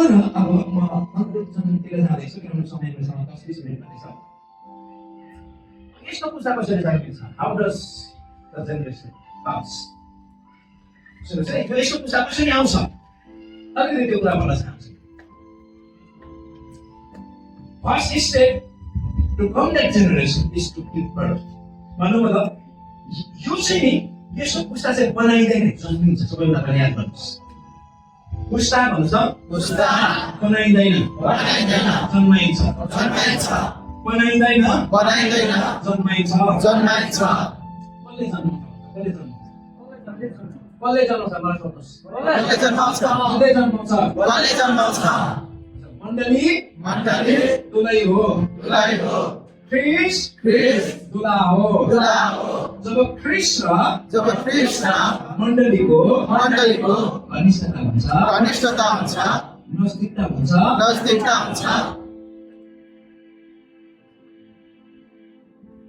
तर अब म अन्तिम चरणतिर जाँदैछु किनभने समय मसँग 10-20 मिनट मात्रै छ। यस्तो पुस्ता कसरी जागिन्छ? How does the generation pass? यस्तो पुस्ता कसरी आउँछ? अलिकति त्यो कुरा भन्न चाहन्छु। First step to come that generation is to give birth. भन्नु मतलब यो चाहिँ नि यस्तो पुस्ता चाहिँ बनाइँदैन, जन्मिन्छ। सबैभन्दा पहिला याद गर्नुहोस्, पुस्ता भन्छ, पुस्ता बनाइँदैन, जन्माइन्छ, बनाइँदैन, जन्माइन्छ। कसले जन्माउँछ? मलाई सोध्नुहोस्। कसले जन्माउँछ? मण्डली दुलै हो, ख्रिस्ट दुला हो। जब ख्रिस्ट र मण्डलीको घनिष्ठता हुन्छ, नजदिकता हुन्छ,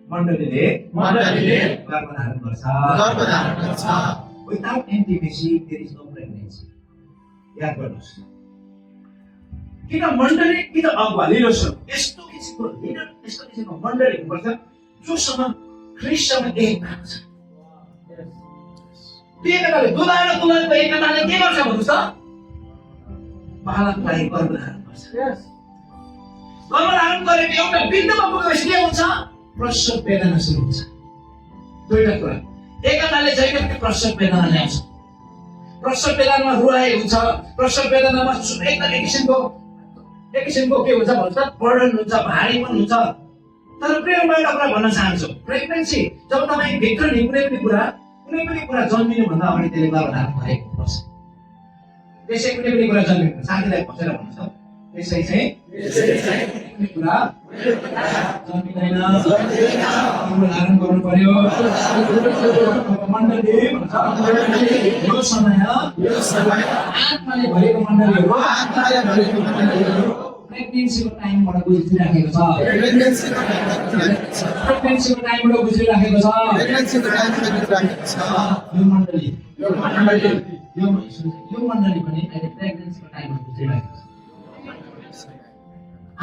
मण्डलीले गर्भधारण गर्छ। Without intimacy, there is no pregnancy. याद गर्नुहोस्। किन मण्डली, किन अगुवा लिडरसिप यस्तो किसिमको लिडर, यस्तो किसिमको मण्डली हुनुपर्छ जोसँग ख्रिस्टसँग एकता छ। एकताले दुलाको एकताले के गर्छ भन्नुहोस् त? बालकलाई गर्भधारण गर्छ। गर्भधारण गरेको एउटा बिन्दुमा पुगेपछि के हुन्छ? प्रसव वेदना सुरु हुन्छ। दुईटा कुरा, एकताले जहिले पनि प्रसव वेदना ल्याउँछ। प्रसव वेदनामा रुवाई हुन्छ, प्रसव वेदनामा एक किसिमको के हुन्छ भन्छ? बर्डन हुन्छ, भारीपन हुन्छ। तर प्रेममा एउटा कुरा भन्न चाहन्छु, प्रेग्नेन्सी जब तपाईँ भित्र नि कुनै पनि कुरा जन्मिनुभन्दा अगाडि त्यसले गर्भधारण भएको हुन्छ। त्यसै कुनै पनि कुरा जन्मिनु साथीलाई बसेर भन्नुहोस् त, त्यसै चाहिँ कुनै कुरा जन्मिँदैन, गर्भधारण गर्नु पर्यो। मण्डली भन्छ यो समय आत्माले भरेको मण्डली हो। प्रेग्नेन्सीको टाइमबाट बुझिराखेको छ। प्रेग्नेन्सीको टाइमबाट बुझिराखेको छ। यो मण्डली पनि अहिले प्रेग्नेन्सीको टाइममा बुझिराखेको छ।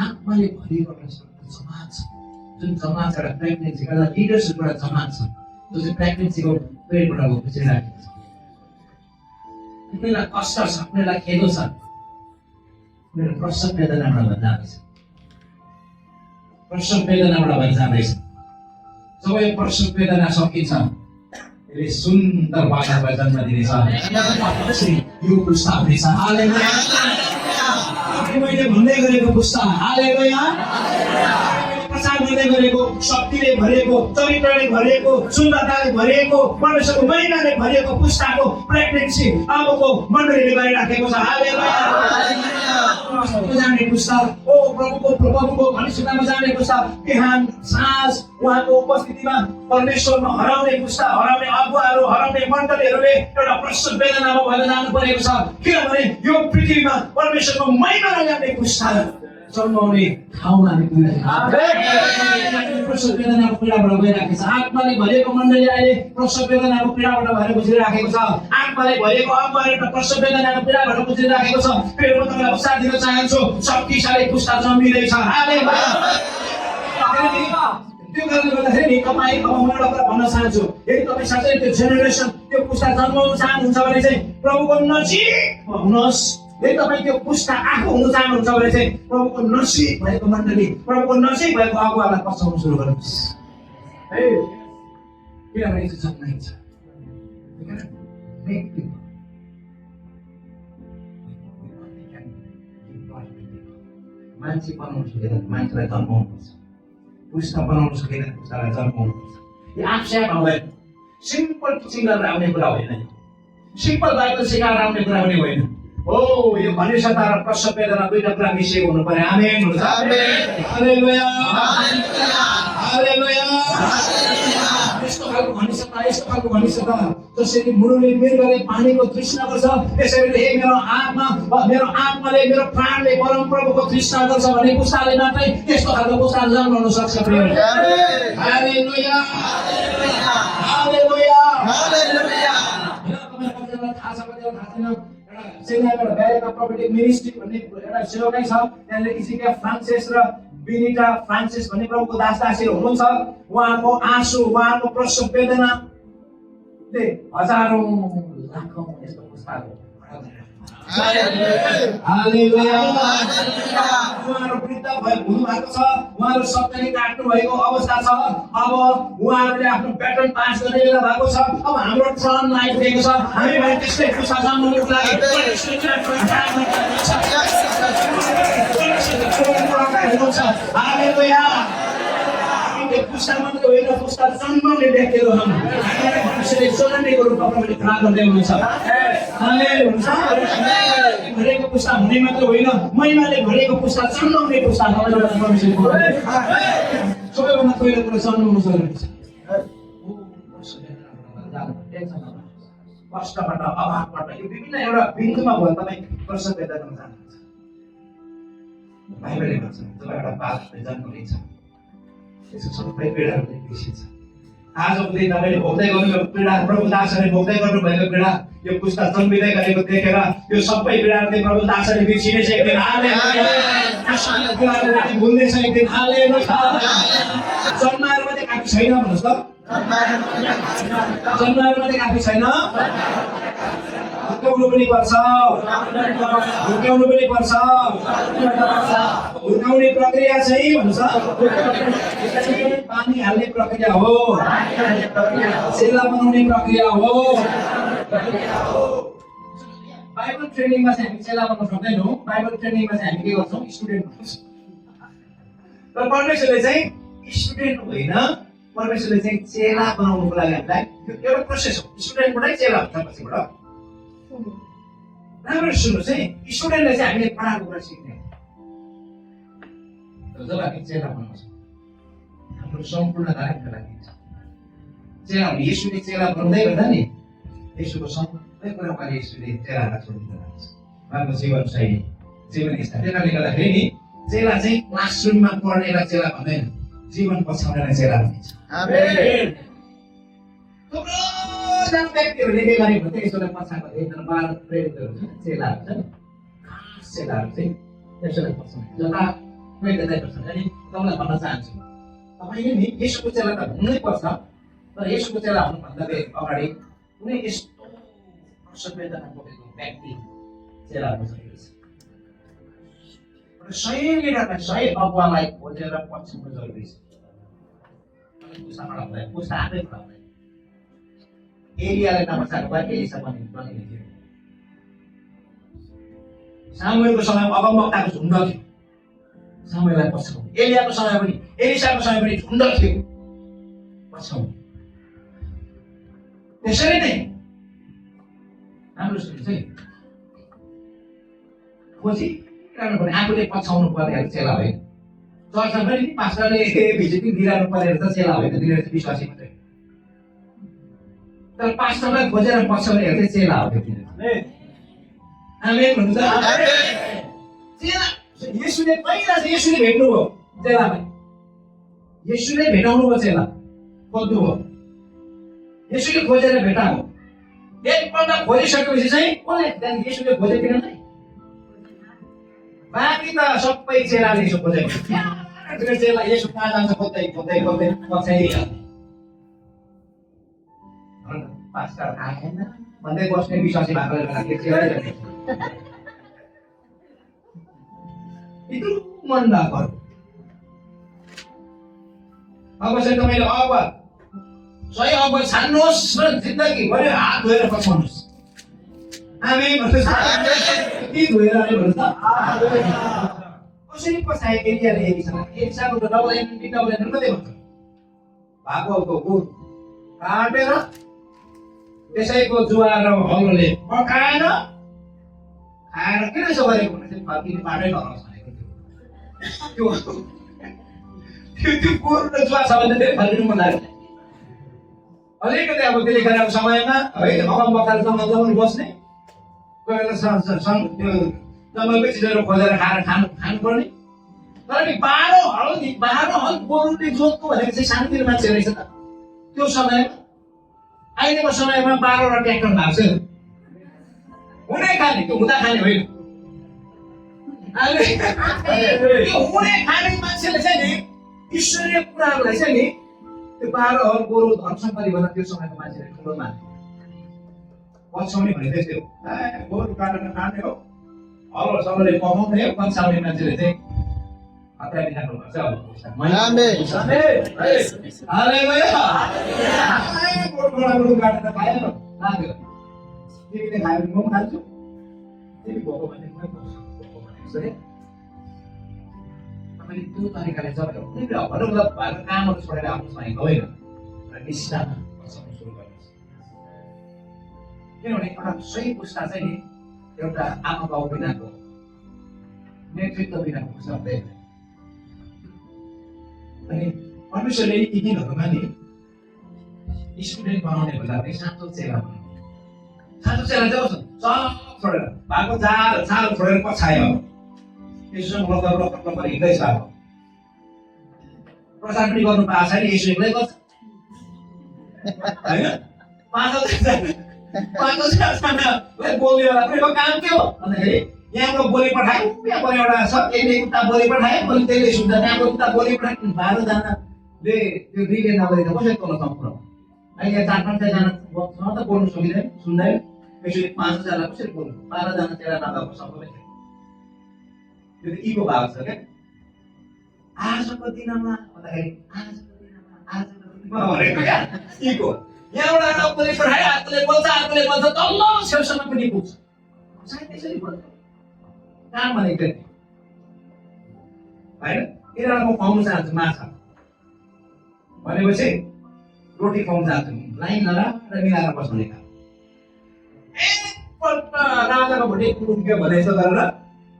आत्माले भरिएको एउटा समाज छ, जुन समाज एउटा प्रेग्नेन्सी एउटा लिडरसिप एउटा समाज छ, जो चाहिँ प्रेग्नेन्सीको पेटबाट बुझिराखेको छ। कुनैलाई कष्ट छ, कुनैलाई खेदो छ, कुनैलाई प्रसव वेदनाबाट भएर जाँदैछ। प्रसव वेदनाबाट भएर जाँदैछ। जब यो प्रसव वेदना सकिन्छ, यसले सुन्दर बालकलाई जन्म दिनेछ। यो पुस्ता हुनेछ। हालेलुया। मैले भन्दै गरेको पुस्ता, हालेलुया। प्रचार गर्दै गरेको, शक्तिले भरिएको, चरित्रले भरिएको, सुन्दरताले भरिएको, परमेश्वरको महिमाले भरिएको पुस्ताको प्रेग्नेन्सी अबको मण्डलीले गरिराखेको छ। हालेलुया। जाने पुस्ता, ओ प्रभुको घनिष्ठतामा जाने पुस्ता, बिहान साँझ उहाँको उपस्थितिमा परमेश्वरमा हराउने पुस्ता, हराउने अगुवाहरू, हराउने मण्डलीहरूले एउटा प्रसव वेदनामा भएर जानु परेको छ। किनभने यो पृथ्वीमा परमेश्वरको महिमालाई ल्याउने पुस्ता जन्माउने ठाउँमा हामी पुगिरहेको। प्रसव वेदनाको पीडाबाट गइरहेको छ। आत्माले भरिएको मण्डली अहिले प्रसव वेदनाको पीडाबाट भएर गुज्रिराखेको छ। आत्माले भरिएको अगुवाहरू प्रसव वेदनाको पीडाबाट गुज्रिराखेको छ। फेरि म तपाईँलाई उत्साह दिन चाहन्छु, शक्तिशाली पुस्ता जन्मिँदैछ। त्यो कारणले गर्दाखेरि नि तपाईँ अब म एउटा कुरा भन्न चाहन्छु, यदि तपाईँ साँच्चै त्यो जेनेरेसन त्यो पुस्ता जन्माउन चाहनुहुन्छ भने चाहिँ प्रभुको नजिक हुनुहोस्। यदि तपाईँ त्यो पुस्ता आफू हुन चाहनुहुन्छ भने चाहिँ प्रभुको नजिक भएको मण्डली, प्रभुको नजिक भएको अगुवालाई पछाउन सुरु गर्नुहोस्। किनभने त्यो जन्माइन्छ। मान्छे बनाउनु सकेन, मान्छेलाई जन्माउनुपर्छ। पुस्ता बनाउनु सकेन, पुस्तालाई जन्माउनुपर्छ। यो आफै आउँदैन। सिम्पल टिचिङ गरेर आउने कुरा होइन। सिम्पल बाइबल सिकाएर आउने कुरा पनि होइन। ओ यो घनिष्ठता र प्रसव वेदना दुईटा कुरा मिसिएको हुनु पर्यो। आमेन हुन्छ। हालेलुया। हालेलुया। यस्तो खालको घनिष्ठता जसरी मुरुले मृगले पानीको तृष्णा गर्छ, त्यसरी हे मेरो आत्माले मेरो प्राणले परम प्रभुको तृष्णा गर्छ भने पुस्ताले मात्रै त्यस्तो खालको पुस्ता जन्माउन सक्छ। हालेलुया। हालेलुया। हालेलुया। थाहा छ कतिलाई थाहा छैन, चेन्नईबाट बेरेका प्रोफेटिक मिनिस्ट्री भन्ने एउटा सेवाकाई छ। त्यहाँनिर इजिकिया फ्रान्सिस र बिनिटा फ्रान्सिस भन्ने प्रभुको दासदासीहरू हुनुहुन्छ। उहाँको आँसु, उहाँको प्रसव वेदनाले हजारौं लाखौं यस्तो पुस्ताहरू हालेलुया। उहाँहरू वृद्ध हुनु भएको छ, उहाँहरू सत्तरी काट्नु भएको अवस्था छ। अब उहाँहरूले आफ्नो ब्याटन पास गर्ने बेला भएको छ। अब हाम्रो टर्न आइपुगेको छ। हामी भने त्यस्तै पुस्ता जन्माउनुको लागि हालेलुया। पुस्ता मात्रै होइन, पुस्ता जन्माउने व्यक्तिहरू हामी जन्मेको रूपमा प्रभुले खडा गर्दै हुनुहुन्छ। भरेको पुस्ता हुने मात्र होइन, महिमाले भरेको पुस्ता जन्माउने पुस्ता सबैभन्दा पहिलो कुरो जन्माउनु जरुरी छ। कष्टबाट, अभावबाट, यो विभिन्न एउटा बिन्दुमा भयो तपाईँ प्रसव वेदनामा जानुहुन्छ। बाइबलले भन्छ जब एउटा बालकले जन्म लिन्छ त्यसको सबै पीडाहरूले बिर्सिन्छ। आजको दिन तपाईँले भोग्दै गर्नुभएको पीडा, प्रभु दासले भोग्दै गर्नुभएको पीडा, यो पुस्ता जन्मिँदै गरेको देखेर यो सबै पीडाहरूले प्रभु दासले बिर्सिनेछ एक दिन। हालेलुया। भुल्नेछ एक दिन। हालेलुया। जन्माएर मात्रै काफी छैन भन्नुहोस् त। जन्माएर मात्रै काफी छैन, हुर्काउनु पनि पर्छ। हुर्काउनु पनि पर्छ। हुर्काउने प्रक्रिया चाहिँ भन्नुहोस् पानी हाल्ने प्रक्रिया हो, चेला बनाउने प्रक्रिया हो। बाइबल ट्रेनिङमा चाहिँ हामी चेला बनाउन सक्दैनौँ। बाइबल ट्रेनिङमा चाहिँ हामी के गर्छौँ? स्टुडेन्ट बनाउँछौँ। तर परमेश्वरले चाहिँ स्टुडेन्ट होइन, परमेश्वरले चाहिँ चेला बनाउनुको लागि हामीलाई एउटा प्रोसेस हो। स्टुडेन्टबाटै चेला हुन्छ पछिबाट। राम्रो सुन्नुहोस् है, स्टुडेन्टले चाहिँ हामीले पढाएको कुरा सिक्ने हो। जब हामी चेला बनाउँछौँ हाम्रो सम्पूर्ण कार्यका लागि चेला हुने। येशूले चेला बनाउँदै गर्दा नि येशूको सबै कुरा उहाँले येशूले चेलालाई छोडिदिनु भएको छ। उहाँको जीवनशैली, जीवन स्टाइल। त्यही कारणले गर्दाखेरि नि चेला चाहिँ क्लासरुममा पढ्नेलाई चेला भन्दैन, जीवन पछाउनेलाई चेला भनिन्छ। थुप्रोजना व्यक्तिहरूले के गरे भने यसोलाई पछाएको एकजना 12 प्रेरितहरू छन्, चेलाहरू छन्। खास चेलाहरू चाहिँ यसोलाई पछाउने जता प्रेरितलाई पछाउने। अनि तपाईँलाई भन्न चाहन्छु, तपाईँले नि येशूको चेला त हुनै पर्छ, तर येशूको चेला हुनुभन्दा अगाडि कुनै यस्तो प्रसव वेदना भोगेको व्यक्ति चेला हुन सकेको छ। सही लिडरलाई, सही अगुवालाई खोजेर पछ्याउनु जरुरी छ। पुस्ताबाट हुँदैन, पुस्ता आफै खुलाउँदैन। एलियाले नबचाएको भए एलिसा बनिने थियो। सामुएलको समयमा अगमवक्ताको झुन्ड थियो, सामुएललाई पछ्याउनु। एलियाको समय पनि, एलिसाको समय पनि झुन्ड थियो, पछ्याउनु। त्यसरी नै हाम्रो सुन्नु चाहिँ खोजिरहनु पर्ने, आफूले पछ्याउनु पर्नेहरू चेला होइन। चर्चमा पनि पास्टरले भिजिटिङ दिइरहनु परेर त चेला होइन, तिनीहरू चाहिँ विश्वासी मात्रै। तर पास्टरलाई खोजेर पछ्याउनेहरू चाहिँ चेला हो। आमेन भन्नु त। चेला येशूले पहिला चाहिँ येशूले भेट्नुभयो चेलालाई, येशूले भेटाउनु भयो, चेला खोज्नु भयो, येशूले खोजेर भेटाएको। एकपल्ट खोजिसकेपछि चाहिँ कसले येशूले खोजेको नै, बाँकी त सबै चेलाले यसो खोजेको। चेला येशू कहाँ जान्छ खोज्दै खोज्दै खोज्दै पछ्याइहाल्ने। पास्टर आएन भन्दै बस्ने विश्वासी भएकोले गर्दा चेला itu mendapur. Apa saya kemarin apa? Saya apa sanus जिंदगी भरि हात धोएर पछाउनुस्। आमेन भन्नुस्। के धोएर आयो भन्नुस् त? कसरी पछाए एलियाले एलिसाको त डबल एमपी डबल एमपी कतै भन्छ? भागवतको गुण काटेर त्यसैको जुवा र हलोले पकाएर खाएर किन यसो गरेको भने चाहिँ फर्किने बाटै नहोस् भनेको थियो। त्यो गुण र जुवा छ भने चाहिँ फर्किनु मन लाग्यो। अलिकति अब त्यसले गरेको समयमा है अगमवक्तासँग जमाउनु बस्ने कोही बेला त्यो जङ्गलकै चिजहरू खोजेर खानु पर्ने। तर नि 12 हल गोरुले जोत्नु भनेको चाहिँ शान्तिको मान्छे रहेछ त त्यो समयमा। अहिलेको समयमा 12 ट्र्याक्टर भएको छ, हुने खाने त्यो हुँदा खाने होइन त्यो हुने खाने मान्छेले चाहिँ नि ईश्वरीय कुराहरूलाई चाहिँ नि त्यो 12 हल गोरु धन सम्पत्ति भन्दा त्यो समयको मान्छेले ठुलो माने पछाउने भने त्यस्तै हो गोरु काटेर खाने हो हलो सबैले पकाउने हो पछाउने मान्छेले चाहिँ हत्या दिनु पर्छ अब गोरु काटेर खायो लाग्यो तिमीले खायो भने म पनि खान्छु तिमी भएको भने म तपाईँले त्यो तरिकाले जब भनौँ न भएको कामहरू छोडेर आफ्नो होइन र निष्ठामा बसाउन सुरु गर्नुहोस् किनभने एउटा सही पुस्ता चाहिँ नि एउटा आमा बाउ बिनाको नेतृत्व बिनाको पुस्ता हुँदैन अनि परमेश्वरले यी दिनहरूमा नि स्टुडेन्ट बनाउने बेला चाहिँ साँचो चेला बनाउने साँचो चेला चाहिँ कस्तो सब छोडेर भएको चाल छोडेर पछायो यसोसँग लक्कर हिँड्दैछ अब प्रचार पनि गर्नु पाएको छैन यसो एक्लै गर्छ होइन पाँचौँजनालाई बोल्ने बेला पनि काम के हो भन्दाखेरि यहाँको बोली पठायो यहाँबाट एउटा छ त्यसले उता बोली पठायो बोली त्यसले सुन्छ त्यहाँको उता बोली पठायो 12जनाले त्यो रिले नगरी त कसरी तल सम्पूर्ण अहिले 4-5जना त बोल्नु सकिँदैन सुन्दैन त्यसरी 5जना कसरी बोल्नु 12जना तेरा नभएको सम्भवै छैन यो त इको भाव छ क्या आजको दिनमा भन्दाखेरि भनेको क्या इको यहाँबाट बोली पठायो अर्कोले बोल्छ तल्लो छेउसम्म पनि पुग्छ सायद त्यसरी बोल्छ काम भनेको होइन किनभने म खुवाउनु चाहन्छु माछा भनेपछि रोटी खुवाउनु चाहन्छु लाइन लगाएर मिलाएर बस्ने काम एकपल्ट राजाको भोलि पुग्यो भने यसो गरेर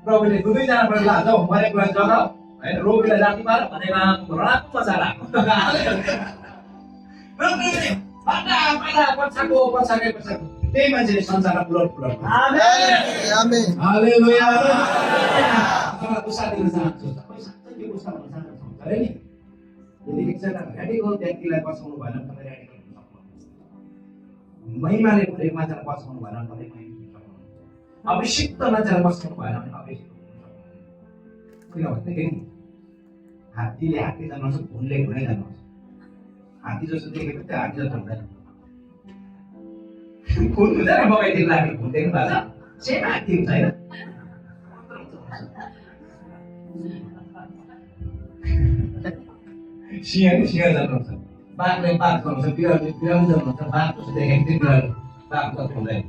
प्रभुले 2-2जना पनि लाग्छ मरेको कुरा जग होइन रोगीलाई जाति पार भनेर रडाको बचाएर आएको पछाको त्यही मान्छेले संसारमा पुलट हालेलुया उसा दिन चाहन्छु तपाईँ साँच्चै उसा भन्न चाहनुहुन्छ अरे नि यदि एकजना र्याडिकल व्यक्तिलाई बचाउनु भएन तपाईँ र्याडिकल हुन सक्नुहुन्छ महिमाले भरेको मान्छेलाई बचाउनु भएन तपाईँ महिमा हुन सक्नुहुन्छ अभिषिक्त मान्छेलाई बचाउनु भएन भने अभिषिक्त हुन सक्नुहुन्छ किनभने हात्तीले हात्ती जानुहोस् घुनले घुनै जानुहोस् हात्ती जस्तो देखेको त्यो हात्ती जस्तो हुँदैन घुन हुँदैन बगाइदिनु लाग्ने घुन देख्नु भएको छ सेम हात्ती हुन्छ होइन सिंहले सिंह जानुहुन्छ बाघले बाघ जानुहुन्छ बिरालोले बिरालो जानुहुन्छ बाघ जस्तो देखेको थियो बिरालो बाघ जस्तो हुँदैन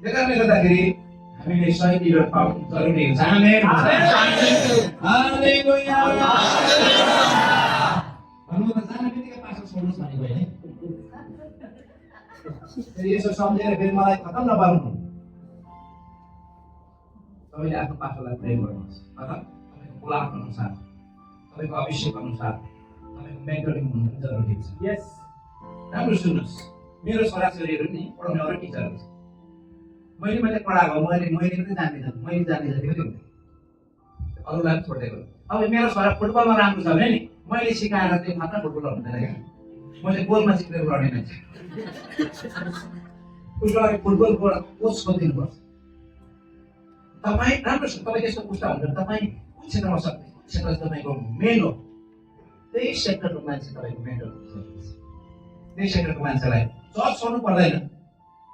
त्यो कारणले गर्दाखेरि हामीले सही लिडर पाउनु जरुरी हुन्छ आमेन हालेलुया भन्नु त जाने बित्तिकै पास्टर छोड्नुहोस् भनेको होइन फेरि यसो सम्झेर फेरि मलाई खतम नपार्नु तपाईँले आफ्नो पास्टरलाई प्रेम गर्नुहोस् अथवा तपाईँको गुलाम अनुसार तपाईँको अभिषेक अनुसार तपाईँको मेन्टरिङ हुनु पनि जरुरी छ यस राम्रो सुन्नुहोस् मेरो छोराछोरीहरू नि पढाउने अरू टिचरहरू छ मैले मात्रै पढाएको मैले पनि जान्दिनँ मैले जान्ने जति पनि हुन्थेँ अरूलाई पनि छोड्दै गयो अब मेरो छोरा फुटबलमा राम्रो छ भने नि मैले सिकाएर त्यो मात्र फुटबलर हुँदैन क्या मैले गोलमा सिकेर लड्ने मान्छे उसलाई फुटबलको कोच खोजिदिनुपर्छ तपाईँ राम्रो छ तपाईँ त्यस्तो पुस्ता हुन्छ तपाईँ कुन क्षेत्रमा सक्ने क्षेत्र तपाईँको मेन हो त्यही सेक्टरको मान्छे तपाईँको मेन्टर हुन्छ त्यही सेक्टरको मान्छेलाई चर्च छोड्नु पर्दैन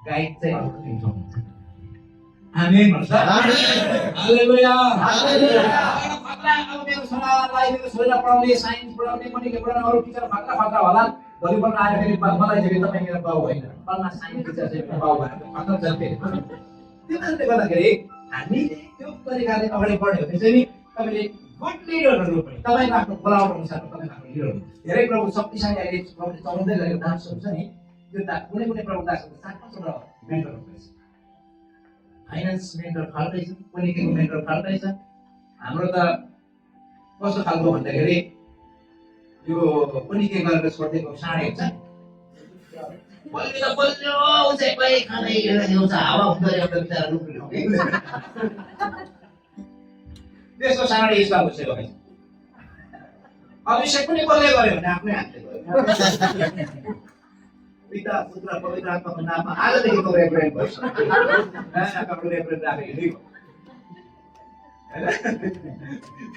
गाइड चाहिँ अर्को दिन सक्नुहुन्छ आमेन भन्छ हालेलुया अब मेरो छोरालाई मेरो छोरीलाई पढाउने साइन्स पढाउने मनिके पढाउने अरू टिचर फाक्रा होला भलिबल आएर फेरि मलाई चाहिँ तपाईँ मेरो बाउ होइन बलमा साइन्स टिचर चाहिँ बाउ भएर फाक्रा जन्मे त्यो कारणले गर्दाखेरि हामीले त्यो तरिकाले अगाडि बढ्यो भने चाहिँ नि तपाईँले गुड लिडर हुनुपर्ने तपाईँको आफ्नो बोलावट अनुसार तपाईँको आफ्नो लिडर हुनु धेरै प्रभु शक्तिशाली अहिले प्रभुले चलाउँदै गरेको दासहरू छ नि त्यो कुनै प्रभु दासहरू 7-5वटा मेन्टर हुनुहुन्छ फाइनान्स मेन्टर फाल्टै छ पोलिटिकल मेन्टर फाल्टै छ हाम्रो त कस्तो खालको भन्दाखेरि यो पोलिटिकल गरेर छोडिदिएको साँडे हुन्छ त्यस्तो साँडे यसमा बसेको है अभिषेक पनि कसले गर्यो भने आफ्नै हातले गर्यो पिता पुत्र पवित्र आत्माको नाममा आजदेखिको रेफरेन्ट भइस आफ्नो रेफरेन्ट राखेको हिँडेको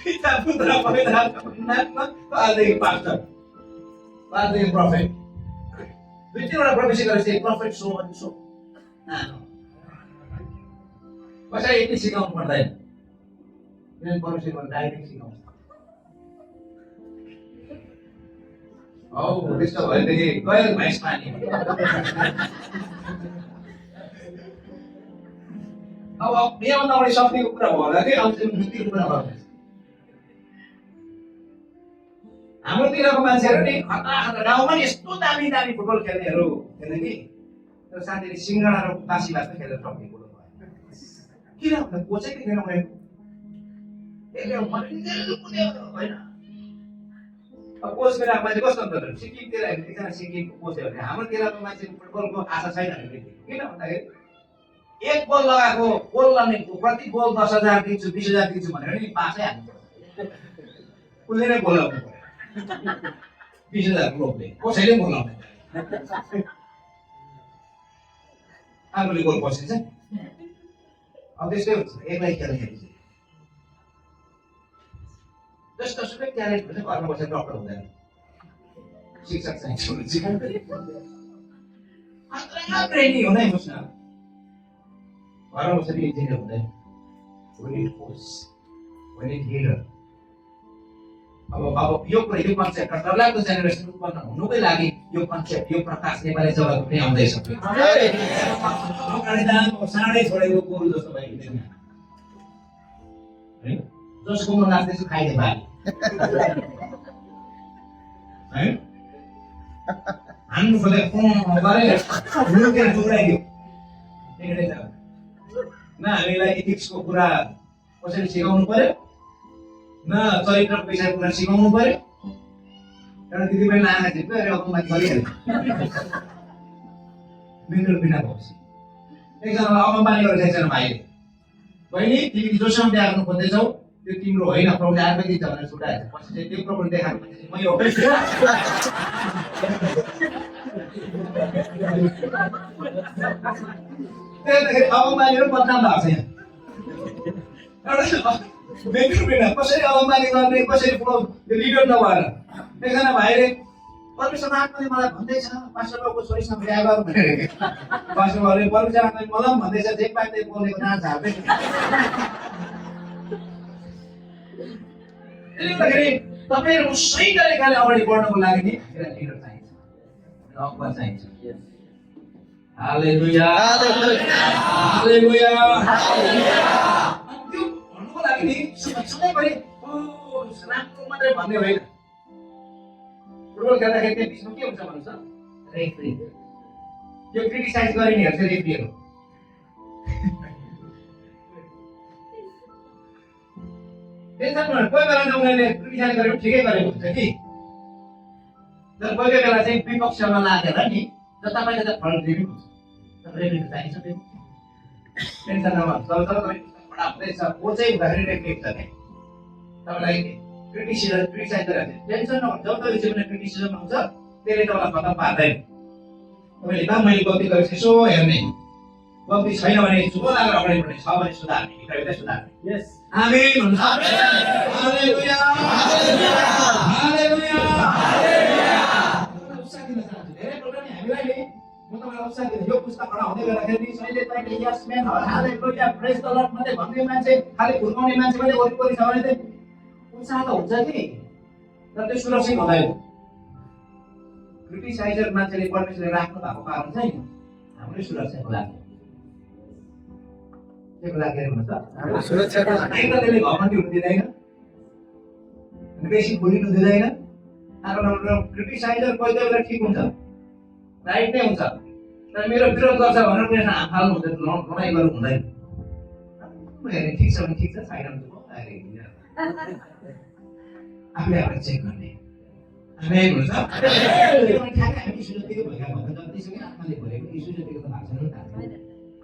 पिता पुत्र पवित्र आत्माको नाममा आजदेखि पास्टर आजदेखि प्रोफेट दुई तीनवटा प्रोफेसी गरेपछि प्रोफेट सो अनि सो कसैले यति सिकाउनु पर्दैन प्रोफेसी गर्नु डाइरेक्ट सिकाउँछ औ त्यस्तो भएदेखि गएर भैँस पानी अब यहाँभन्दा अगाडि सक्नेको कुरा भयो होला कि अब चाहिँ मुक्तिको कुरा गर्नु हाम्रोतिरको मान्छेहरू नि खतरा खतरा गाउँमा नि यस्तो दामी दामी फुटबल खेल्नेहरू थिएन कि तर साथीले सिङ्गडा र बासी भात खेलेर सक्ने कुरो भयो किन भन्दा कोचेकै थिएन उनीहरू होइन अब कोच गरेर मान्छे कस्तो हुन्छ सिक्किमतिर एकजना सिक्किमको कोच हो भने हाम्रोतिरको मान्छे फुटबलको आशा छैन हामीले किन भन्दाखेरि एक गोल लगाएको गोल लगाउनेको प्रति गोल 10,000 दिन्छु 20,000 दिन्छु भनेर नि पासै हाल्नु उसले नै गोल लगाउनु पर्यो 20,000 लोकले कसैले गोल लगाउने आफूले गोल पसिन्छ अब त्यस्तै हुन्छ एकलाई खेल्दाखेरि जस्तो सुकै ट्यालेन्ट हुन्छ घरमा बसेर डक्टर हुँदैन शिक्षक चाहिन्छ ट्रेनिङ हुँदै बस्न घरमा बसेर इन्जिनियर हुँदैन अब यो कन्सेप्ट डरलाग्दो जेनेरेसन उत्पन्न हुनुकै लागि यो कन्सेप्ट यो प्रकाश नेपाली जगत पनि आउँदैछ साँडै छोडेको गोरु जस्तो भइदिँदैन है जसको म नाच्दैछु खाइदे बाली है हान्नु खोले गरे लुकेर टुक्राइदियो न हामीलाई इथिक्सको कुरा कसरी सिकाउनु पर्यो न चरित्रको विषयको कुरा सिकाउनु पर्यो एउटा दिदीबहिनी आँखा झिप्यो अरे अपमान गरिहाल्यो मित्र बिना भएपछि एकजनालाई अपमान गरेर एकजना भाइले बहिनी तिमी जोसँग बिहा गर्नु खोज्दैछौ त्यो तिम्रो होइन प्रभुले आफै दिन्छ भनेर छुटाएछ पछि चाहिँ त्यो प्रभुले देखाएको मान्छे मै हो त्यही अपमानीहरू बदनाम भएको छ यहाँ कसरी अवमानी गर्ने कसरी लिडर नभएर एकजना भाइले परमेश्वर आत्माले मलाई भन्दैछ पास्टर बाबुको छोरीसँग बिहा गरौँ भनेर पास्टर बाबुले परमेश्वर आत्माले मलाई पनि भन्दैछ जे पाक्दै बोलेको नाच झार्दै त्यसले गर्दाखेरि तपाईँहरू सही तरिकाले अगाडि बढ्नको लागि नि लिडर चाहिन्छ अगुवा चाहिन्छ हालेलुया हालेलुया त्यो भन्नुको लागि नि सधैँभरि राम्रो मात्रै भन्ने होइन फुटबल खेल्दाखेरि त्यहाँ बिचमा के हुन्छ भन्नुहोस् त रेफ्री त्यो क्रिटिसाइज गरिनेहरू चाहिँ रेफ्रीहरू टेन्सन कोही बेला त उनीहरूले क्रिटिसाइज गरेको ठिकै गरेको हुन्छ कि तर कोही बेला चाहिँ विपक्षमा लागेर नि त तपाईँले त फल दिनु हुन्छ रेफ्री चाहिन्छ त्यो टेन्सन नभएर तर तपाईँ बडा हुँदैछ कोचै हुँदाखेरि रेफ्री हुन्छ नि तपाईँलाई क्रिटिसाइज गरेर टेन्सन नभएर जब तपाईँ जीवनमा क्रिटिसिजम आउँछ त्यसले तपाईँलाई खतम पार्दैन तपाईँले त मैले गल्ती गरेको यसो हेर्ने गल्ती छैन भने चुप लागेर अगाडि बढ्ने छ भने सुधार्ने भित्रभित्रै सुधार्ने यस आमेन भन्नु हालेलुया हालेलुया उत्साह दिन चाहन्छु धेरै प्रकारले हामीलाई नि म तपाईँलाई उत्साह दिन्छु यो पुस्तक पढाउँदै गर्दाखेरि सहिले तपाईँले yes man hallelujah praise the lord मात्रै भन्ने मान्छे खालि फुर्काउने मान्छे मात्रै वरिपरि छ भने चाहिँ उत्साह त हुन्छ कि तर त्यो सुरक्षित हुँदैन क्रिटिसाइजर मान्छेले परमेश्वरले राख्नु भएको कारण चाहिँ हाम्रै सुरक्षाको लागि के लागि भन्नु त हाम्रो सुरक्षाको लागि त्यसले घमण्डी हुनु दिँदैन बेसी बोलिनु दिँदैन आफ्नो क्रिटिसाइजर कोही बेला ठिक हुन्छ राइट नै हुन्छ तर मेरो विरोध गर्छ भनेर कुनै हात फाल्नु हुँदैन लडाइँ गर्नु हुँदैन ठिक छ भने ठिक छ छैन भने आफूले आफूलाई चेक गर्ने हामी हुन्छ हामी ईश्वरतिको भएका भन्दा जतिसुकै आत्माले भरेको ईश्वरतिको त भएको छैन नि त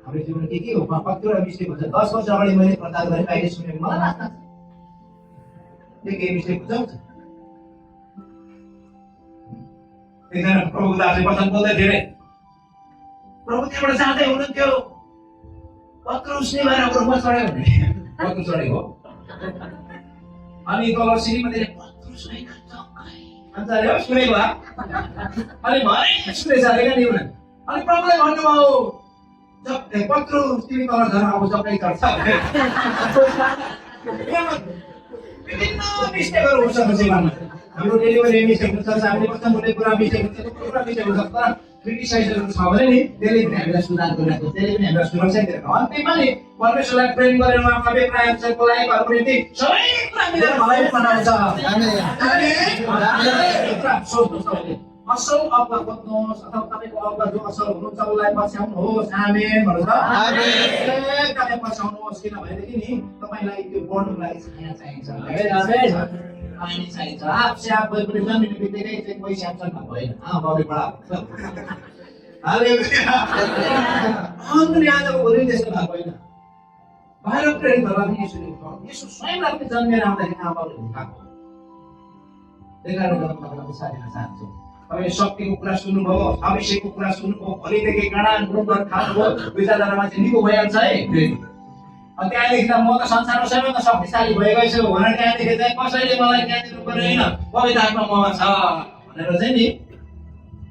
हाम्रो जीवनमा के हो कतिवटा मिस्टेक हुन्छ 10 वर्ष अगाडि मैले प्रचार गरेँ अहिले सुनेको मलाई लाग्छ त्यो केही मिस्टेक हुन्छ एकजना प्रभुको दासले वचन बोल्दै थिए प्रभु त्यहाँबाट जाँदै हुनुहुन्थ्यो पत्रुस नि भएर रुखमा चढ्यो भने पत्रुस चढेको अनि तल सिँढीमा त्यसले पत्रुस होइन अन्त अरे सुनेको अनि भरे सुने जाँदैन नि उनीहरू अनि प्रभुले भन्नुभयो पत्रुस तिमी तल झन् अब जप्पै चढ्छ विभिन्न मिस्टेकहरू हुन्छ जीवनमा हाम्रो डेलिभरी मिस्टेक हुन्छ हामीले कस्तो बोल्ने कुरा मिस्टेक हुन्छ थुप्रो कुरा मिस्टेक हुन्छ तर क्रिटिसाइजहरू छ भने नि त्यसले पनि हामीलाई सुधार गरिरहेको त्यसले पनि हामीलाई सुरक्षा दिएको अन्तिममा नि परमेश्वरलाई प्रेम गरेर उहाँको अभिप्राय अनुसारको लाइफहरूको निम्ति सबै कुरा मिलेर भलाइ बनाउँछ सोच्नुहोस् तपाईँले असल अगुवा खोज्नुहोस् अथवा तपाईँको अगुवा जो असल हुनुहुन्छ उसलाई पछ्याउनुहोस् आमेन भन्नुहोस् एकदमै पछ्याउनुहोस् किनभनेदेखि नि तपाईँलाई त्यो बढ्नुको लागि छाया चाहिन्छ पानी चाहिन्छ आफसे आफ भए पनि जन्मिने बित्तिकै चाहिँ कोही स्यामसन भएन बाउले अनि आजको भोलि त्यस्तो भएको होइन बाहिर प्रेरितहरूलाई पनि यसो स्वयंलाई पनि जन्मेर आउँदाखेरि आमाले हुर्काएको त्यही कारणले गर्दा तपाईँलाई साथी चाहन्छु तपाईँ शक्तिको कुरा सुन्नुभयो अभिषेकको कुरा सुन्नुभयो भोलिदेखि गणान गुरुङ खानुभयो दुई चारजना मान्छे निको भइहाल्छ है त्यहाँदेखि त म त संसारमा सबैभन्दा शक्तिशाली भएकै छु भनेर त्यहाँदेखि चाहिँ कसैले मलाई त्यहाँ दिनु पर्दैन पवित्र आत्मा ममा छ भनेर चाहिँ नि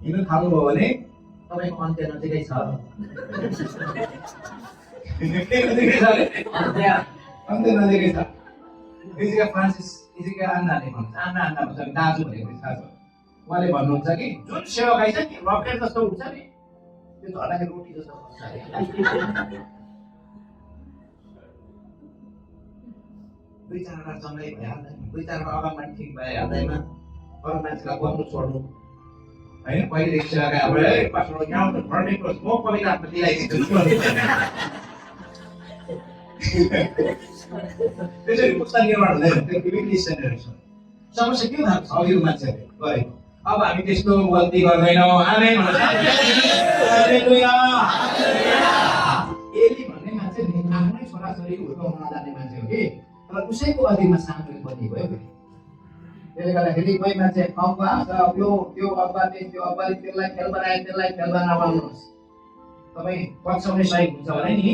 हिँड्नु थाल्नुभयो भने तपाईँको अन्त्य नजिकै छ अन्त्य नजिकै छ इजिका फ्रान्सिस इजिका आन्नाले भन्छ आन्ना भन्छ दाजु भनेको थाहा छ उहाँले भन्नुहुन्छ कि जुन सेवकाई छ नि रकेट जस्तो हुन्छ नि त्यो झर्दाखेरि रोटी जस्तो हुन्छ दुई चारवटा जम्मै भइहाल्दैन दुई चारवटा अगाडि ठिक भइहाल्दैमा अरू मान्छेलाई गर्नु छोड्नु होइन पहिलेदेखि सेवाका अब पास्टर यहाँ फर्नेको म कविता आफ्नो दिलाइदिन्छु त्यसरी पुस्ता निर्माण हुँदैन त्यो विभिन्न स्ट्यान्डर्ड छ समस्या के भएको छ अघिको मान्छेहरूले गरेको अब हामी त्यस्तो गल्ती गर्दैनौँ आमेन हालेलुया एली भन्ने मान्छे आफ्नै छोराछोरी हुर्काउन नजान्ने मान्छे हो कि तर उसैको अधीनमा सामेल बनिएको हो त्यसले गर्दाखेरि कोही मान्छे अगुवा त्यो अगुवाले त्यो अगुवाले त्यसलाई खेल बनाए त्यसलाई खेल बनाउनुहोस् तपाईँ पछ्याउने सही हुन्छ भने नि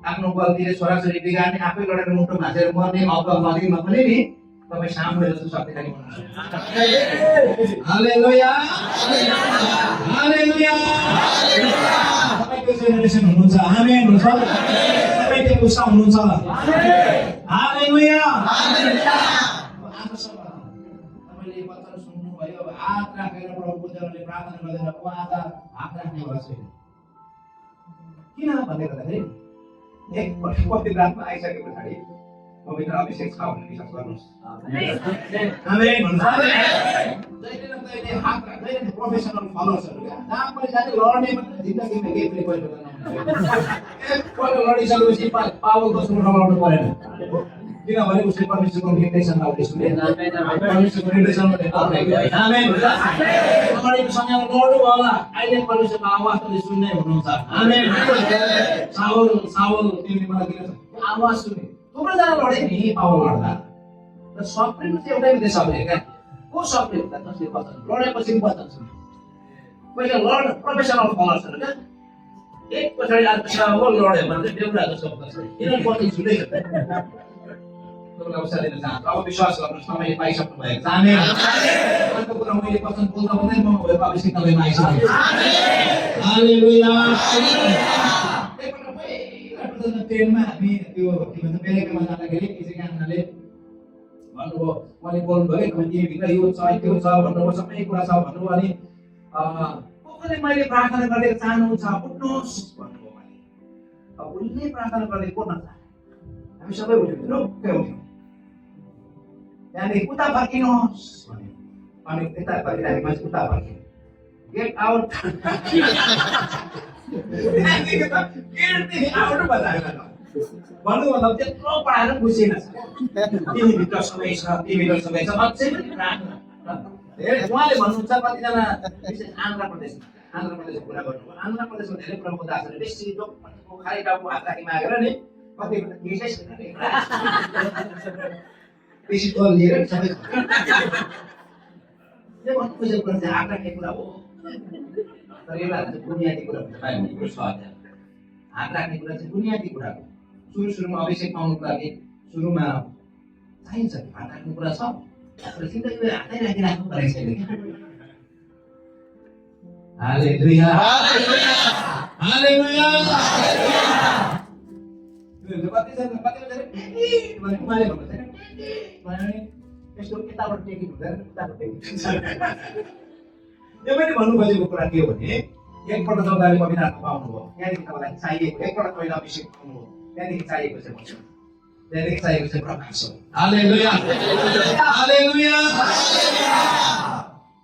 आफ्नो गल्तीले छोराछोरी बिगार्ने आफै लडेर मुटु भाँचेर मर्ने अगुवा नदीमा पनि नि तपाईँ सामु जस्तो शक्तिशाली हुनुहुन्छ हालेलुया हालेलुया तपाईँ त्यो जेनेरेसन हुनुहुन्छ आमेन हुन्छ तपाईँ त्यो पुस्ता हुनुहुन्छ हालेलुया आजसम्म तपाईँले वचन सुन्नुभयो हात राखेर प्रभुको जनाले प्रार्थना गर्दैन म आज हात राख्ने होला छैन किन भन्ने गर्दाखेरि एकपल्ट पवित्र रातमा आइसके पछाडि पवित्र अभिषेक छ भन्ने विश्वास गर्नुहोस् आमेन भन्नुहोस् जहिले न कहिले हात राख्दैन प्रोफेसनल फलोअर्सहरू जहाँ पनि जाने लड्ने मात्र जिन्दगीमा केही पनि परिवर्तन नहुन्छ एकपल्ट लडिसकेपछि पावल दोस्रो लड्नु परेन किनभने उसले परमेश्वरको निर्देशनलाई उसले सुने परमेश्वरको निर्देशनले आमेन अगाडिको सँगै लड्नु होला अहिले परमेश्वरको आवाज तपाईँले सुन्दै हुनुहुन्छ आमेन साउल तिमीले मलाई किन आवाज सुने थुप्रोजना लडे नि पावल लड्दा र सप्रिनु चाहिँ एउटै उद्देश्य हो क्या को सप्रिनु त जसले वचन लडेपछि वचन सुन्यो पहिले लड प्रोफेसनल फलोअर्सहरू क्या एक पछाडि अर्को लड्यो भने चाहिँ बेहुला जस्तो हुन्छ यिनीहरू पछि छुट्टै अवसर दिन चाहन्छु अब विश्वास गर्नुहोस् तपाईँले पाइसक्नु भएको छ आमेन अर्को कुरा मैले वचन बोल्दा बोल्दै म भएको अभिषेक तपाईँमा आइसकेको छु हालेलुया ट्रेनमा हामी त्यो के भन्छ बेलैकामा जाँदाखेरि एकजनाले भन्नुभयो उहाँले बोल्नुभयो तपाईँ टिभीभित्र यो छ त्यो छ भन्नुभयो सबै कुरा छ भन्नुभयो अनि कसले मैले प्रार्थना गरेको चाहनुहुन्छ उठ्नुहोस् भन्नुभयो उहाँले अब उसले प्रार्थना गर्ने को नचाह हामी सबै उठ्यौँ रुक्कै उठ्यौँ त्यहाँदेखि उता फर्किनुहोस् भन्यो अनि यता फर्किँदाखेरि मान्छे उता फर्क्यो गेट आउट भन्नु मतलब त्यत्रो पढाएर बुझेन तिमीभित्र सबै छ तिमीभित्र सबै छ अझै पनि प्रार्थना उहाँले भन्नुहुन्छ कतिजना विशेष आन्ध्र प्रदेशको कुरा गर्नुभयो आन्ध्र प्रदेशमा धेरै प्रमुख दासहरू बेसी खाली टाउको हात राखी मागेर नि कति केसै छैन बेसी तल लिएर सबै त्यो भन्नु बुझेको कुरा चाहिँ हात राख्ने कुरा हो तर एउटा चाहिँ बुनियादी कुरा हुन्छ बाइबलको छ अध्याय हात राख्ने कुरा चाहिँ बुनियादी कुरा हो सुरुमा अभिषेक पाउनुको लागि सुरुमा चाहिन्छ हात राख्ने कुरा छ तर जिन्दगीमा हातै राखिराख्नु परेको छैन हालेलुया हालेलुया हालेलुया यो पनि भन्नु खोजेको कुरा के हो भने एकपल्ट तपाईँले पवित्र आत्मा पाउनुभयो त्यहाँदेखि तपाईँलाई चाहिएको एकपल्ट पहिला अभिषेक पाउनुभयो त्यहाँदेखि चाहिएको चाहिँ भन्छ त्यहाँदेखि चाहिएको चाहिँ प्रकाश हो हालेलुया हालेलुया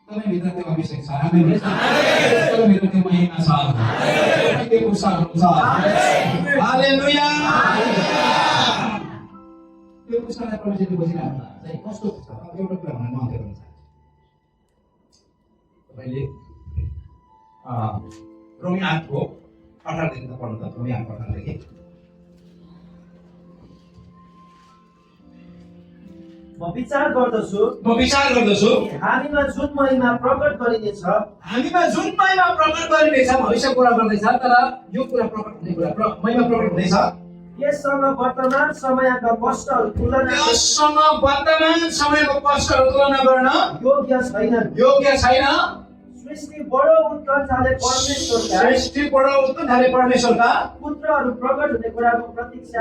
तपाईभित्र त्यो अभिषेक छ तपाईभित्र त्यो महिमा छ त्यो उत्साहहरू छ हालेलुया त्यो उत्साहलाई प्रभुले बुझिराख्नु चाहिँ कस्तो छ एउटा कुरा भन्न म के भन्न चाहन्छु तपाईँले रोमी 8 को 18 देखि त पढ्नु त रोमी 8 को 18 देखि म विचार गर्दछु हामीमा जुन महिमा प्रकट गरिनेछ भविष्य कुरा गर्दैछ तर यो कुरा प्रकट हुने कुरा महिमा प्रकट हुनेछ यससँग वर्तमान समयको कष्टहरू तुलना गर्न योग्य छैन सृष्टि बडो उत्कण्ठाले परमेश्वरका पुत्रहरू प्रकट हुने कुराको प्रतीक्षा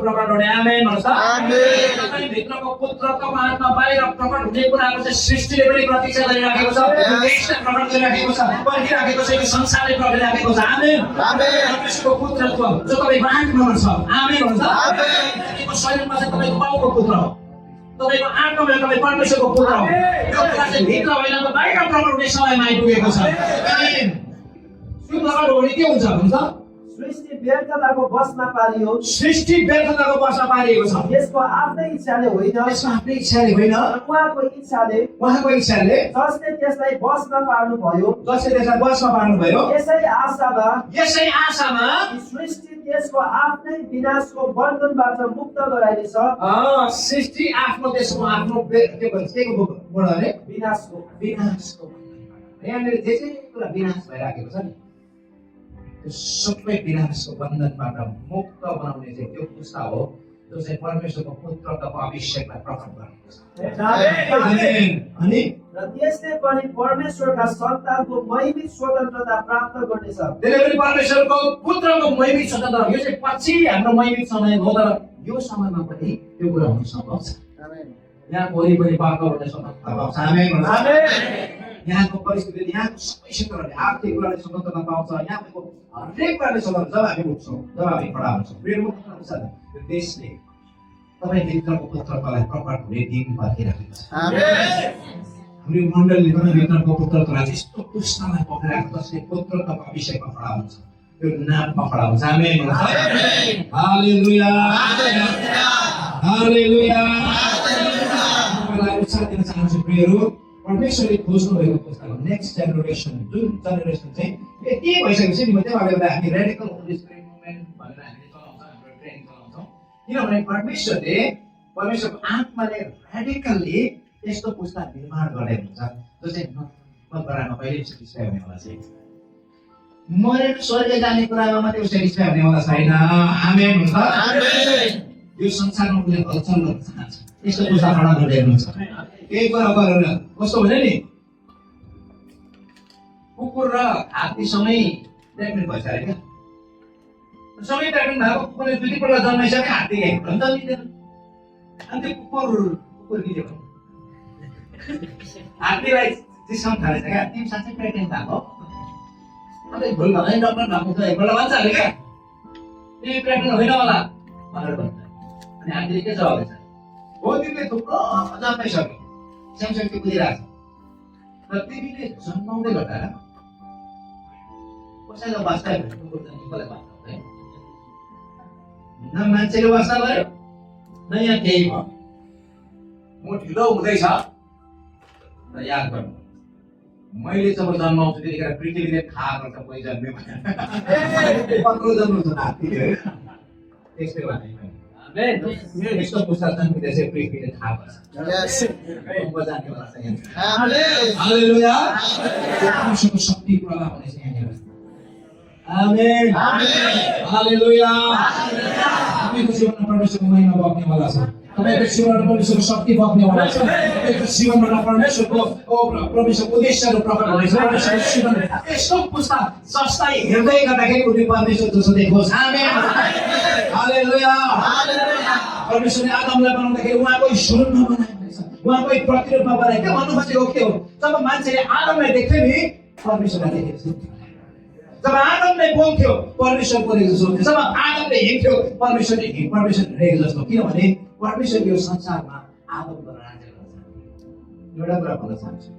प्रकट हुने आमेन भन्छ तपाईँ भित्रको पुत्रको महात्मा बाहिर प्रकट हुने कुराको चाहिँ सृष्टिले पनि प्रतीक्षा गरिराखेको छ देशले प्रकट गरिराखेको छ पर्खिराखेको छ यो संसारले प्रकट गरिराखेको छ आमेन परमेश्वरको पुत्रत्व जो तपाईँको आत्मामा छ आमेन भन्छ तपाईँको शरीरमा चाहिँ तपाईँको बाउको पुत्र हो तपाईको आत्मामा तपाईँ परमेश्वरको पुत्र हो यो कुरा चाहिँ भित्र होइन त बाहिर प्रकट हुने समयमा आइपुगेको छ आमेन यो प्रकट हो भने के हुन्छ भन्छ सृष्टि व्यर्थताको बसमा पारियो छ यसको आफ्नै इच्छाले होइन उहाँको इच्छाले जसले त्यसलाई बसमा पार्नु भयो यसै आशामा सृष्टि त्यसको आफ्नै विनाशको बन्धनबाट मुक्त गराइनेछ सृष्टि आफ्नो त्यसको आफ्नो के भन्छ के बोल्नु अरे विनाशको यहाँनिर जे कुरा विनाश भइराखेको छ नि त्यो सबै विनाशको बन्धनबाट मुक्त बनाउने चाहिँ त्यो पुस्ता हो जो चाहिँ परमेश्वरको पुत्रको अभिषेकलाई प्रकट गरेको छ अनि र त्यसले पनि परमेश्वरका सन्तानको महिमित स्वतन्त्रता प्राप्त गर्नेछ त्यसले पनि परमेश्वरको पुत्रको महिमित स्वतन्त्रता यो चाहिँ पछि हाम्रो महिमित समय हो तर यो समयमा पनि त्यो कुरा हुन सम्भव छ यहाँ वरिपरि वातावरण स्वतन्त्रता पाउँछ आमेन यहाँको परिस्थिति यहाँको सबै क्षेत्रहरूले आर्थिक कुराले स्वतन्त्रता पाउँछ यहाँको हरेक कुराले स्वतन्त्र जब हामी उठ्छौँ जब हामी खडा हुन्छौँ यो देशले तपाईँ भित्रको पुत्रतालाई प्रकट हुने दिन पर्खिराखेको छ हाम्रो मण्डलले तपाईँ भित्रको पुत्रतालाई यस्तो पुस्तालाई पक्रिरहेको जसले पुत्रताको अभिषेकमा खडा हुन्छ त्यो नाममा खडा हुन्छ आमेन हालेलुया हालेलुया उत्साह दिन चाहन्छु प्रियहरू परमेश्वरले खोज्नु भएको पुस्तक नेक्स्ट जेनेरेसन जुन जेनेरेसन चाहिँ यति भइसकेपछि नि त्यही भएर हामी रेडिकल होली स्पिरिट मुभमेन्ट भनेर हामीले चलाउँछौँ हाम्रो ट्रेनिङ चलाउँछौँ किनभने परमेश्वरको आत्माले रेडिकल्ली यस्तो पुस्तक निर्माण गर्ने हुन्छ जो चाहिँ परम्परामा कहिले सेटिस्फाई हुनेवाला चाहिँ मरेर स्वर्ग जाने कुरामा मात्रै सेटिस्फाई हुनेवाला छैन आमेन हुन्छ यो संसारमा उसले हलचल गर्न चाहन्छ यस्तो पुस्ता खडा गर्दै हुनुहुन्छ केही कुरा गरेर कस्तो भने नि कुकुर र हात्तीसँगै प्रेग्नेन्ट भइसक्यो क्या सँगै प्रेग्नेन्ट भएको कुकुरले दुईपल्ट जन्माइसक्यो हात्ती एकपल्ट जन्मिँदैन अनि त्यो कुकुर के हो हात्तीलाई जिस्काउन थालेछ क्या तिमी साँच्चै प्रेग्नेन्ट भएको अन्त भुल भन्दै डक्टर भएको छ एकपल्ट भन्छ अरे क्या तिमी प्रेग्नेन्ट होइन होला भनेर भन्छ अनि हात्तीले के जवाब दिन्छ हो तिमीले थुप्रो जन्माइसक्यो सँगसँगै कुदिरहेको छ र तिमीले जन्माउँदै गर्दा कसैलाई वास्ता कुकुर कसलाई वास्ता हुँदैन न मान्छेले वास्ता गर्यो न यहाँ केही भयो म ढिलो हुँदैछ र याद गर्नु मैले जब जन्माउँछु त्यतिखेर पृथ्वीले थाहा गर्छ कोही जन्म्यो भनेर 15 जन्माउँछ हात्तीले त्यस्तै भने यस्तो पुस्ता जन्मिँदै चाहिँ पृथ्वीले थाहा पाउँछ जानेवाला छ यहाँ हालेलुया परमेश्वरको शक्ति प्रभाव हुनेछ यहाँनिर आमेन हालेलुया तपाईँको जीवनमा परमेश्वरको महिमा बग्नेवाला छ तपाईँको जीवनमा परमेश्वरको शक्ति बग्नेवाला छ तपाईँको जीवनमा परमेश्वरको उद्देश्यहरू प्रकट हुनेछ परमेश्वरको जीवन यस्तो पुस्ता जसलाई हेर्दै गर्दाखेरि उनी परमेश्वर जस्तो देखोस् आमेन हालेलुया परमेश्वरले आदमलाई बनाउँदाखेरि उहाँको स्वरूपमा बनाएको रहेछ उहाँको प्रतिरूपमा बनाएको के भन्नु खोजेको के हो जब मान्छेले आदमलाई देख्थ्यो नि परमेश्वरलाई देखेको जब आदमले बोल्थ्यो परमेश्वर बोलेको जस्तो हुन्थ्यो जब आदमले हिँड्थ्यो परमेश्वर हिँडेको जस्तो किनभने परमेश्वर यो संसारमा आदमको राज्य गर्छ एउटा कुरा भन्न चाहन्छु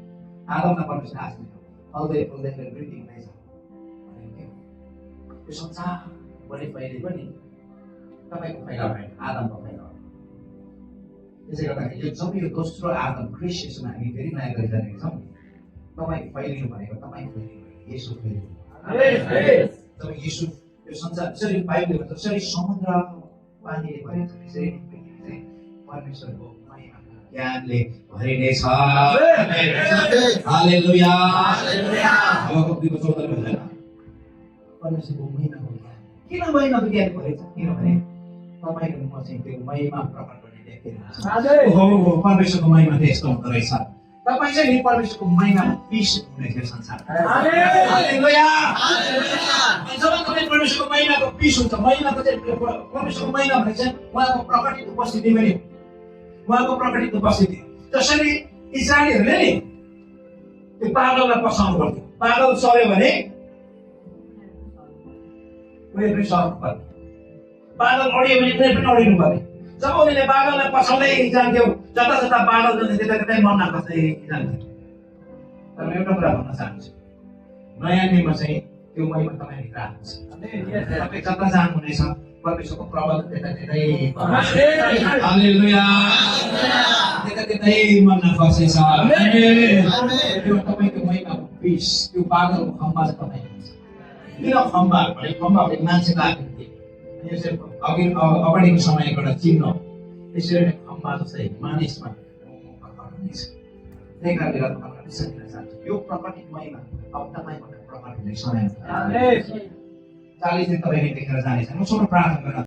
आदमलाई परमेश्वर आश्रित फल्दै फल्दै वृद्धि हुँदैछ यो संसार बढी फैलेको नि तपाईँको फैला भएन आदमको फैला हो त्यसै गर्दाखेरि यो जब यो दोस्रो आदम ख्रिस्टमा हामी फेरि नयाँ गरिरहेका छौँ तपाईँ फैलिनु भनेको तपाईँ फैलिनु यसो फैलिनु जब यीशु यो संसार जसरी बाइबलले भन्छ जसरी समुद्र पानीले भरिन्छ त्यसरी परमेश्वरको महिमाको ज्ञानले भरिनेछ हालेलुया हालेलुया परमेश्वरको महिमाको ज्ञान किन महिमाको ज्ञान भरिन्छ किनभने तपाईँको म चाहिँ त्यो महिमा प्रकट गर्ने व्यक्ति हो परमेश्वरको महिमा त्यस्तो हुँदो रहेछ तपाईँ चाहिँ नि परमेश्वरको महिमामा पिस हुनेछ संसार हालेलुया जब तपाईँ परमेश्वरको महिमाको पिस हुन्छ महिमाको चाहिँ परमेश्वरको महिमा भने चाहिँ उहाँको प्रकटित उपस्थिति पनि उहाँको प्रकटित उपस्थिति जसरी इस्राएलीहरूले नि त्यो पागललाई पछाउनु पर्थ्यो पागल चल्यो भने उयो पनि सर्नु पर्ने पागल अडियो भने कुनै पनि अडिनु पर्ने जब उनीहरूले बादललाई पछाउँदै जान्थ्यो जता जता बादल जान्थ्यो त्यता त्यतै मर्ना खोज्दै जान्थ्यो तर एउटा कुरा भन्न चाहन्छु नयाँ नियममा चाहिँ त्यो महिमा तपाईँभित्र आएको छ तपाईँ जता जानुहुनेछ परमेश्वरको प्रभाव त्यता त्यतै हालेलुया त्यता त्यतै मर्ना खोज्दैछ त्यो तपाईँको महिमाको पिस त्यो बादलको खम्बा चाहिँ तपाईँ हुन्छ किन खम्बा भने खम्बा भने मान्छेको आकृति अगाडिको समयको एउटा चिन्ह त्यसरी नै खम्बा जस्तै मानिसमा प्रकट हुनेछ त्यही कारणले गर्दा तपाईँलाई विश्वास दिन चाहन्छु यो प्रकटित महिमा अब तपाईँबाट प्रकट हुने समय 40 दिन तपाईँले देखेर जानेछ म छोटो प्रार्थना गर्न